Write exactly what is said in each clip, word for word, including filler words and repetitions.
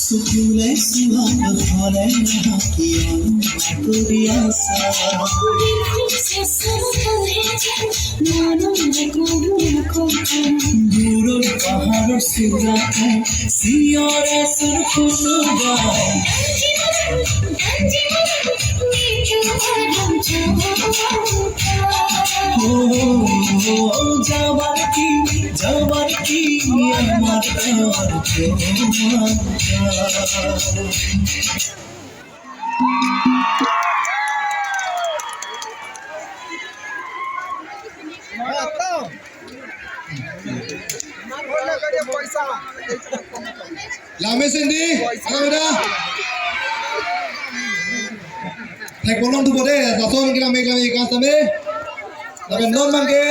Sukule suang khole hakian kuriasa. Gurun pahar suga siora surkunuga. Oh, oh, oh, oh, jawar ki, jawar ki, amar karjo. Lame sindi, alam ida. Thek bolong tu bode, lason kelang mek lame ikas tame. Tapi non mangke,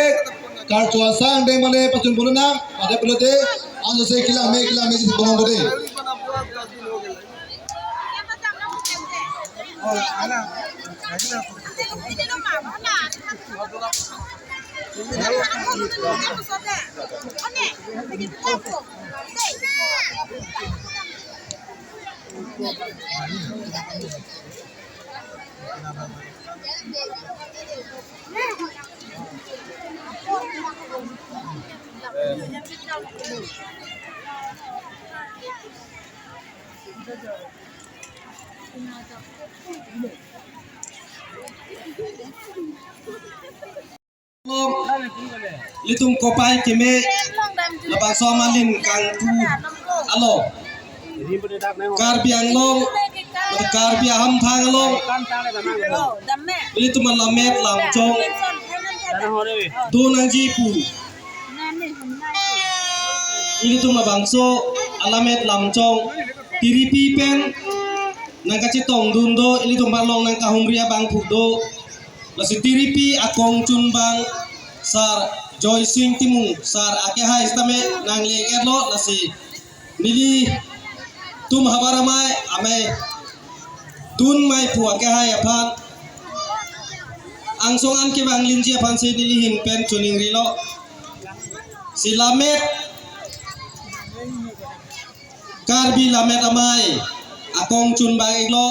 karcho asang deng mane pachun bolong na, ada pelote, anso se kelang mek, kelang mek si bolong bode. Ilitum kopai keme labangso amalin kangpu along, Karbi Anglong, Karbi ahamphang along, ilitum alamet lamchong do nangji pu. Ilitum labangso alamet lamchong tiripi pen nangkachetongdun do, ilitum along nangkahumri abangphu do. Lasi tiripi akongchunbang Sar Joysing Timung, Sar akehai sitame nangle-etlo, lasi nelitum havar amei, amei dun mei pu akehai aphan angsong an kevanglinji aphan si neli ahin pen choningrilo. Si lamet Karbi lamet amei akongchunbang-iklo,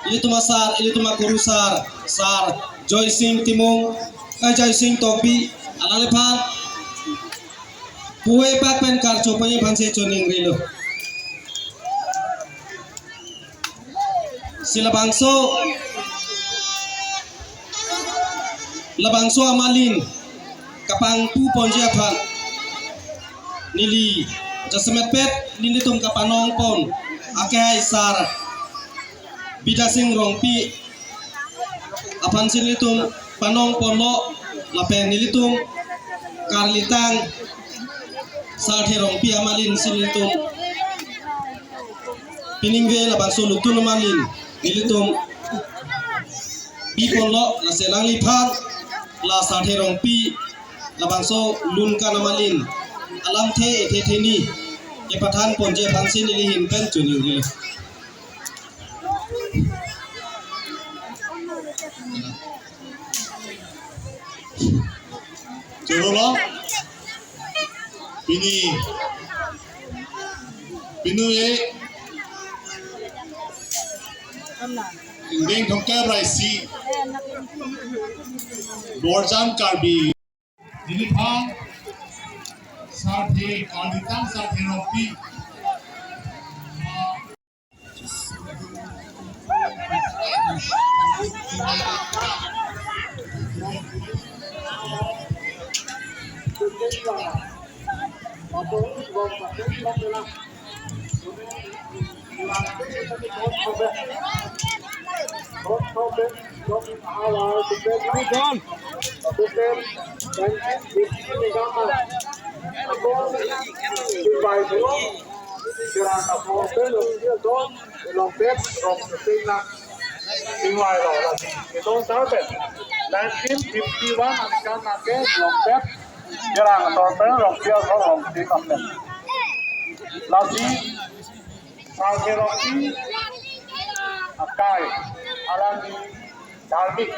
ilitum asar, ilitum akurusar, Sar Joysing Timung, eh, Joysing Tokbi, alangliphan puvoipak pen karcho ponji aphan si choningrilo. Si labangso, labangso amalin kapangpu ponji aphan neli jasemet pet nelitum kapanong pon akehai Sar Bidya Sing Rongpi aphan si nelitum panong ponlo, lapen nelitum karlitang Sarthe Rongpi amalin si nelitum piningve labangso lutun amalin nelitum biponlo, lasi alangliphan la Sarthe Rongpi labangso lunkan amalin alamthe ethe theni kepathan ponji aphan si neli ahin pen choningrilo. Chorolo. Pini, pini e, ingdeng thomkep ra isi, Borjan Karbi. Niliphan Sarthe, karlitang Sarthe Rongpi. Nineteen fifty-one aningkan nake Longpet Jerang ator pen Rongpi ason Longpi kapen. Lasi Sarve Rongpi akai alangli dharmik.